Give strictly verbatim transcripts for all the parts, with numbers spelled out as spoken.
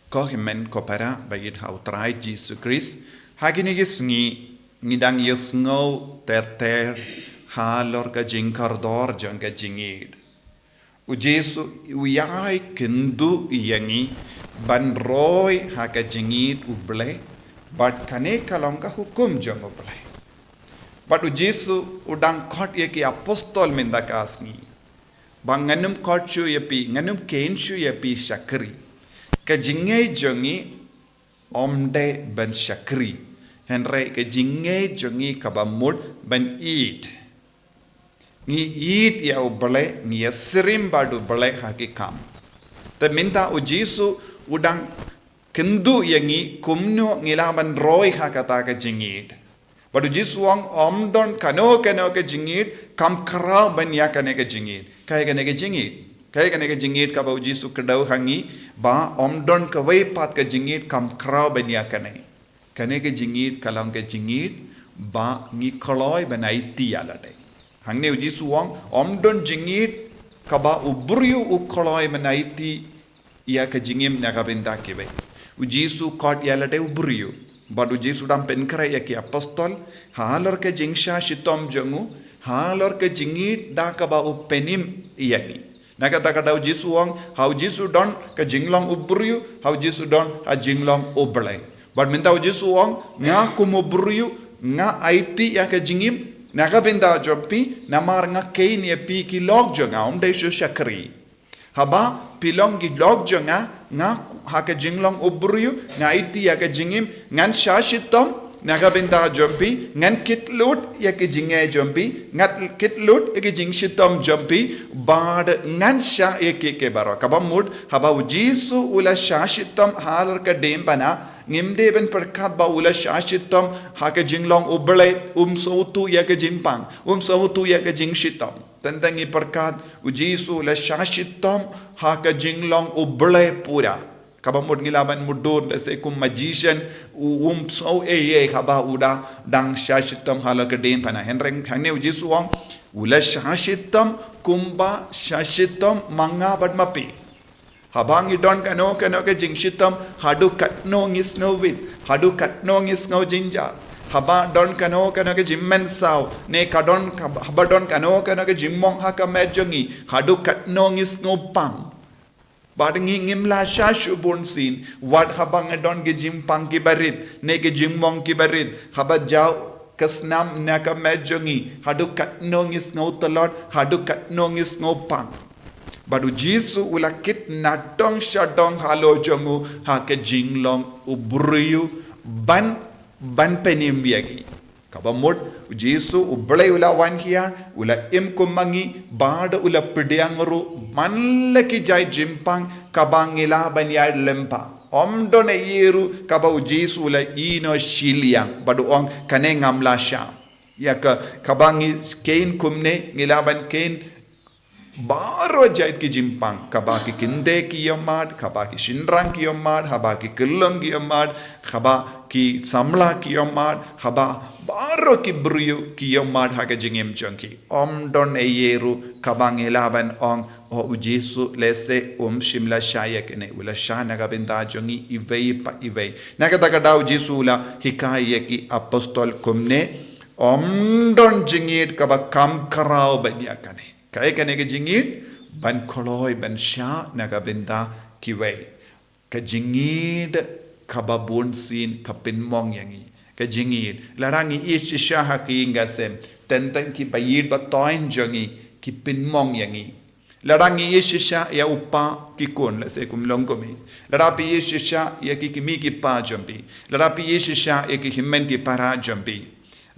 Ko hynmen ko para ba ïeit ha U Trai Jisu Khrist, ha kine ki sngi ngi dang ïohsngew ter ter halor ka jingkordor jong ka jingïeid. U Jisu u ïai kynduh ïa ngi ban roi ha ka jingïeid U Blei, bad kane ka long ka hukum jong U Blei. Bad U Jisu u dang khot ïa ki apostol mynta ka sngi ba ngan ym khot shuh ïa phi, ngan ym kheiñ shuh ïa phi shakri. Ka jingngeit jong ngi ym dei ban shakri, hynrei ka jingngeit jong ngi kaba mut ban ïeid. Ngi ïeid ïa U Blei, ngi ïasyriem bad U Blei ha ki kam. Te mynta U Jisu u dang kynduh ïa ngi kumno ngi lah ban roi ha kata ka jingïeid. Bad U Jisu u ong ym don kano kano ka jingïeid kam khraw ban ïa kane ka jingïeid. Kaei kane ka jingïeid? Kaei kane ka jingïeid kaba U Jisu u kdew ha ngi ba ym don kawei pat ka jingïeid kam khraw ban ïa kane? Kane ka jingïeid ka long ka jingïeid ba ngi kloi ban aiti ïa lade. Hangne U Jisu u ong ym don jingïeid kaba u briew u kloi ban aiti ïa ka jingim na ka bynta kiwei. U Jisu u khot ïa lade u briew. Bad U Jisu u dang pynkhreh ïa ki apostol halor ka jingshah shitom jong u, halor ka jingïeid da kaba u pynim ïa ngi. Na kata ka daw U Jisu u ong, ha U Jisu don ka jinglong u briew, ha U Jisu don ka jinglong U Blei. Bad mynta U Jisu u ong, nga kum u briew nga aiti ïa ka jingim na ka bynta jong phi, namar nga kheiñ ïa phi ki lok jong nga, ym dei shuh shakri. Haba phi long ki lok jong nga, nga ha ka jinglong u briew nga aiti ïa ka jingim, ngan shah shitom na ka bynta jong phi, ngan kit lut ïa ka jingngeit jong phi, ngan kit lut ïa ka jingshitom jong phi, bad ngan shah ïa ki, ki baroh. Kaba mut haba U Jisu u la shah shitom halor ka diengphna, ngim dei ban pyrkhat ba u la shah shitom ha ka jinglong U Blei, um sngewthuh ïa ka jingpang, um sngewthuh ïa ka jingshitom. Teng teng ngi pyrkhat U Jisu u la shah shitom ha ka jinglong U Blei pura. Kaba mut ngi lah ban mutdur lehse kum magician, u um sngew ei ei haba u da dang shah shitom halor ka diengphna. Hynrei hangne U Jisu u ong u la shah shitom kumba shah shitom ma nga bad ma phi. Haba ngi don kano kano ka jingshitom, haduh katno ngi sngewwit, haduh katno ngi sngew jynjar. Haba don kano kano ka jingmynsaw, ne ka don ka, haba don kano kano ka jingmong ha ka met jong ngi, haduh katno ngi sngewpang. Bad ngi ngim lah shah shuh bunsien, wat haba nga don ki jingpang kiba rit, ne ki jingmong kiba rit, haba jaw ka snam na ka met jong ngi, haduh katno ngi sngew tlot, haduh katno ngi sngewpang. Bad U Jisu u la kit nadong shadong halor jong u ha ka jinglong u briew ban, ban pynim ïa ngi. Kaba mut U Jisu U Blei u la wan hiar, u la im kum ma ngi, bad u la pdiang ruh man la ki jait jingpang kaba ngi lah ban ïaid lyngba. Ym don ei ei ruh kaba U Jisu u la ïehnoh shiliang bad u ong kane ngam lah shah. Ïa ka, kaba ngi kheiñ kumne ngi lah ban kheiñ baroh jait ki jingpang, kaba ki kynthei ki ïohmad, kaba ki shynrang ki ïohmad, haba ki khyllung ki ïohmad, haba ki samla ki ïohmad, haba baroh ki briew ki ïohmad ha ka jingim jong ki. Ym don ei ei ruh kaba ngi lah ban ong, o U Jisu lehse um shym la shah ïa kane, u la shah na ka bynta jong ngi iwei pa iwei. Na kata ka daw U Jisu u la hikai ïa ki apostol kumne, ym don jingïeid kaba kham khraw ban ïa kane. Kaei kane ka jingïeid? Ban kloi ban shah na ka bynta kiwei. Ka jingïeid kaba bunsien ka pynmong ïa ngi. Ka jingïeid, lada ngi ïeid shisha ha ka ïing ka sem, teng teng ki baieit ba thoiñ jong ngi ki pynmong ïa ngi. Lada ngi ïeid shisha ïa u pa ki khun, lehse kum long kum i. Lada phi ïeid shisha ïa ki kmie ki kpa jong phi. Lada phi ïeid shisha ïa ki hynmen ki para jong phi.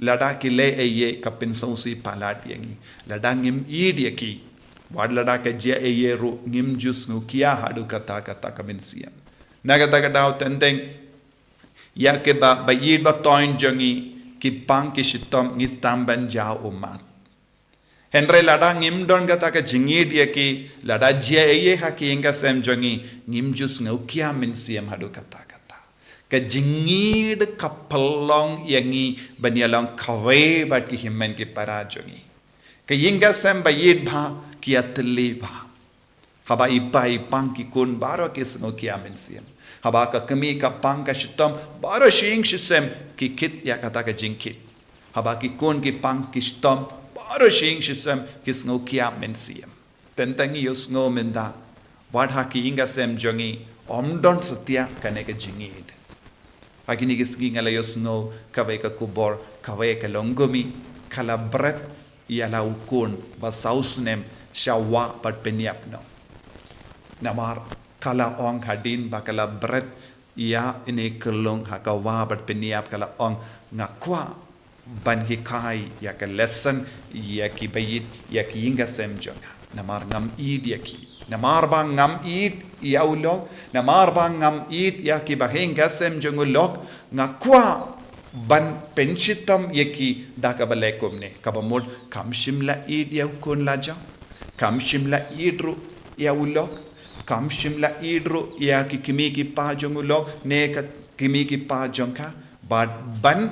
Lada ki leh ei ei ka pynsngewsih palat ïa ngi. Lada ngim ïeid ïa ki, wat lada ka jia ei ei ruh ngim ju sngewkhia haduh katta katta ka mynsiem. Na kata ka daw teng teng ïa ki ba, baieit ba thoiñ jong ngi ki pang ki shitom ngi sdang ban jaw ummat. Hynrei lada ngim don kata ka jingïeid ïa ki, lada jia ei ei ha ka ïing ka sem jong ngi, ngim ju sngewkhia mynsiem haduh katta katta. Ka jingïeid ka pynlong ïa ngi ban ïalong kawei bad ki hynmen ki para jong ngi. Ka ïing ka sem baieit bha, ki ïatylli bha. Haba i pa i pang ki khun baroh ki sngewkhia mynsiem. Haba ka kmie ka pang ka shitom baroh shi ïing shi sem ki kit ïa kata ka jingkit. Haba ki khun ki pang ki shitom baroh shi ïing shi sem ki sngewkhia mynsiem. Teng teng ngi ïohsngew mynta, wat ha ki ïing ki sem jong ngi ym don satia kane ka jingïeit. Ha kine ki sngi nga la ïohsngew kawei ka khubor, kawei ka longkmie ka la bret ïa la u khun ba saw snem sha wah bad pynïap noh. Namar ka la ong hadien ba ka la bret ïa ine i khyllung ha ka wah bad pynïap, ka la ong, nga kwah ban hikai ïa ka lesson ïa ki ba ïeit ïa ki ïing ki sem jong nga. Namar ngam ïeit ïa ki. Namar ba ngam ïeit ïa u lok, namar ba ngam ïeit ïa ki ba ïing ki sem jong u lok, nga kwah ban pynshitom ïa ki da kaba leh kumne. Kaba mut kam shym la ïeit ïa u khun la jong, kam shym la ïeit ruh ïa u lok, kam shym la ïeit ruh ïa ki kmie ki kpa jong u lok ne ka kmie ki kpa jong ka, bad ban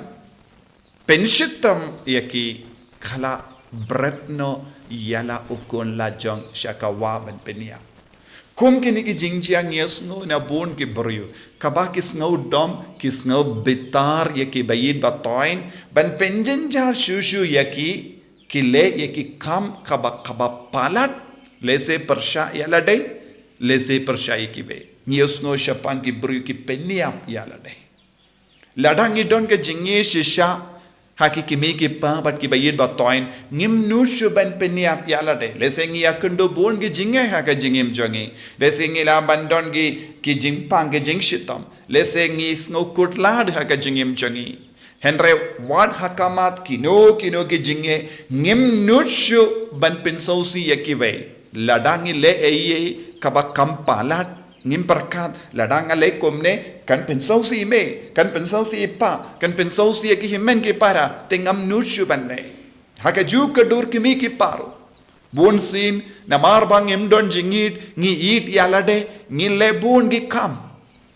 pynshitom ïa ki, ka la bret noh ïa la u khun la jong sha ka wah ban pynïap. Kum kine ki jingjia ngi ïohsngew na bun ki briew, kaba ki sngewdom, ki sngew bitar ïa ki ba ïeit ba thoiñ, ban pynjynjar shuh shuh ïa ki, ki leh ïa ki kam kaba, kaba palat, lehse pyrshah ïa lade, lehse pyrshah ïa kiwei. Ngi ïohsngew shaphang ki briew ki pynïap ïa lade. Lada ngi don ka jingïeit shisha ha ki kmie ki kpa bad ki ba ïeit ba thoiñ, ngim nud shuh ban pynïap ïa lade. Lehse ngi ïakynduh bun ki jingeh ha ka jingim jong ngi. Lehse ngi lah ban don ki, ki jingpang, ki jingshitom. Lehse ngi sngew kut lad ha ka jingim jong ngi. Hynrei wat ha khmat kino kino ki jingeh, ngim nud shuh ban pynsngewsih ïa kiwei. Lada ngi leh ei ei kaba kam palat, ngim pyrkhat, lada nga leh kumne kan pynsngewsih i mei, kan pynsngewsih i pa, kan pynsngewsih ïa ki hynmen ki para, te ngam nud shuh ban leh. Ha kajuh ka dur kmie ki kpa ruh, bunsien namar ba ngim don jingïeit, ngi ïeit ïa lade, ngi leh bun ki kam.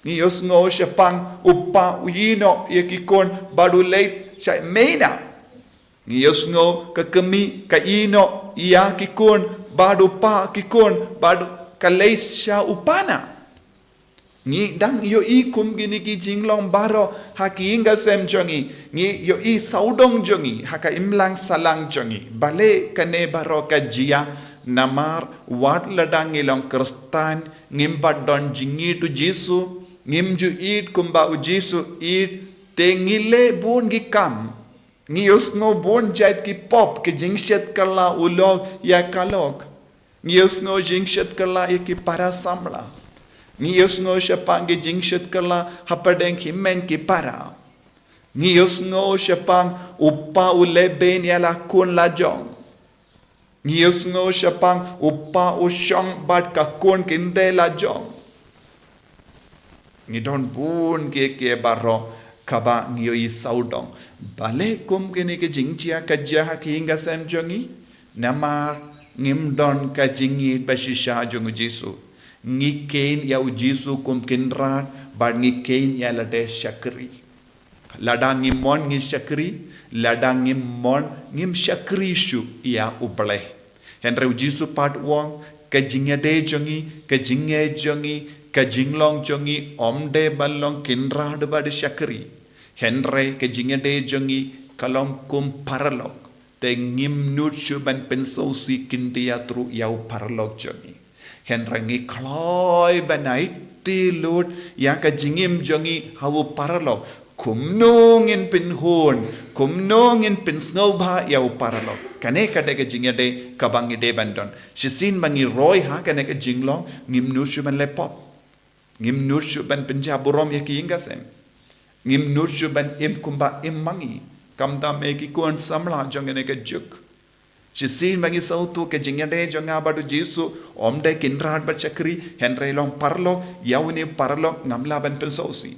Ngi ïohsngew shaphang u pa u ïehnoh ïa ki khun bad u leit sha i mei na. Ngi ïohsngew ka kmie ka ïehnoh ïa ki khun bad u pa, ki khun bad ka leit sha u pa na. Ngi dang ïohi kum kine ki jinglong baroh ha ki ïing ki sem jong ngi. Ngi ïohi sawdong jong ngi ha ka imlang sahlang jong ngi. Balei kane baroh ka jia? Namar wat lada ngi long Khristan, ngim pat don jingïeit u Jisu, ngim ju ïeit kumba u Jisu ïeit, te ngi leh bun ki kam. Ngi ïohsngew bun jait ki pop, ki jingshet kylla u lok ïa ka lok. Ngi ïohsngew jingshet kylla ïa ki para samla. Ngi ïohsngew shaphang ki jingshet kylla hapdeng ki hynmen ki para. Ngi ïohsngew shaphang u pa u leh bein ïa la khun la jong. Ngi ïohsngew shaphang u pa u shong bad ka khun kynthei la jong. Ngi don bun kiei kiei baroh kaba ngi ïohi sawdong. Balei kum kine ki jingjia ka jia ha ki ïing ki sem jong ngi? Namar ngim don ka jingïeit ba shisha jong u Jisu. Ngi kheiñ ïa u Jisu kum Kynrad bad ngi kheiñ ïa lade shakri. Lada ngi mon ngi shakri, lada ngim mon ngim shakri shuh ïa u Blei. Hynrei u Jisu pat u ong, ka jingïadei jong ngi, ka jingngeit jong ngi, ka jinglong jong ngi, ym dei ban long Kynrad bad shakri. Hynrei ka jingïadei jong ngi ka long kum paralok. Te ngim nud shuh ban pynsngewsih khyndiat ruh ïa u paralok jong ngi. Hynrei ngi kloi ban aiti lut ïa ka jingim jong ngi ha u paralok. Kumno ngin pynhun, kumno ngin pynsngewbha ïa u paralok. Kane ka dei ka jingïadei kaba ngi dei ban don. Shisien ba ngi roi ha kane ka jinglong, ngim nud shuh ban leh pop. Ngim nud shuh ban pynjah burom ïa ki ïing ki sem. Ngim nud shuh ban im kumba im ma ngi. Khamtam eh ki khun samla jong kane ka juk. Shisien ba ngi sngewthuh ka jingïadei jong nga bad u Jisu ym dei Kynrad bad shakri, hynrei long paralok, ïa une u paralok ngam lah ban pynsngewsih.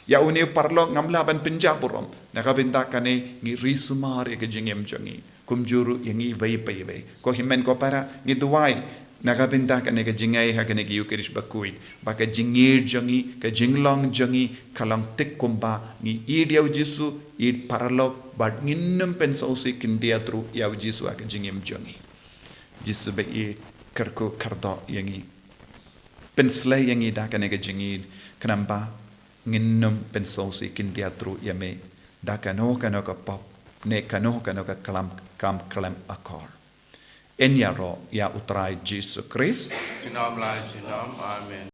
Ïa une u paralok ngam lah ban pynjah burom. Na ka bynta kane ngi ri sumar ïa ka jingim jong ngi. Kumjuh ruh ïa ngi iwei pa iwei. Ko hynmen ko para, ngi duwai na ka bynta kane ka jingïeit ha kane ka Ïukharist bakhuid, ba ka jingïeit jong ngi, ka jinglong jong ngi ka long thik kumba ngi ïeit ïa u Jisu, ïeit paralok, bad ngin ym pynsngewsih khyndiat ruh ïa u Jisu ha ka jingim jong ngi. Jisu ba ïeit, kyrkhu kyrdoh ïa ngi. Pynsleh ïa ngi da kane ka jingïeit, khnang ba ngin ym pynsngewsih khyndiat ruh ïa me da kano kano ka pop ne kano kano ka klam kam khlem akor. Yn ïaroh ïa U Trai Jisu Khrist. Junom la junom. Amen.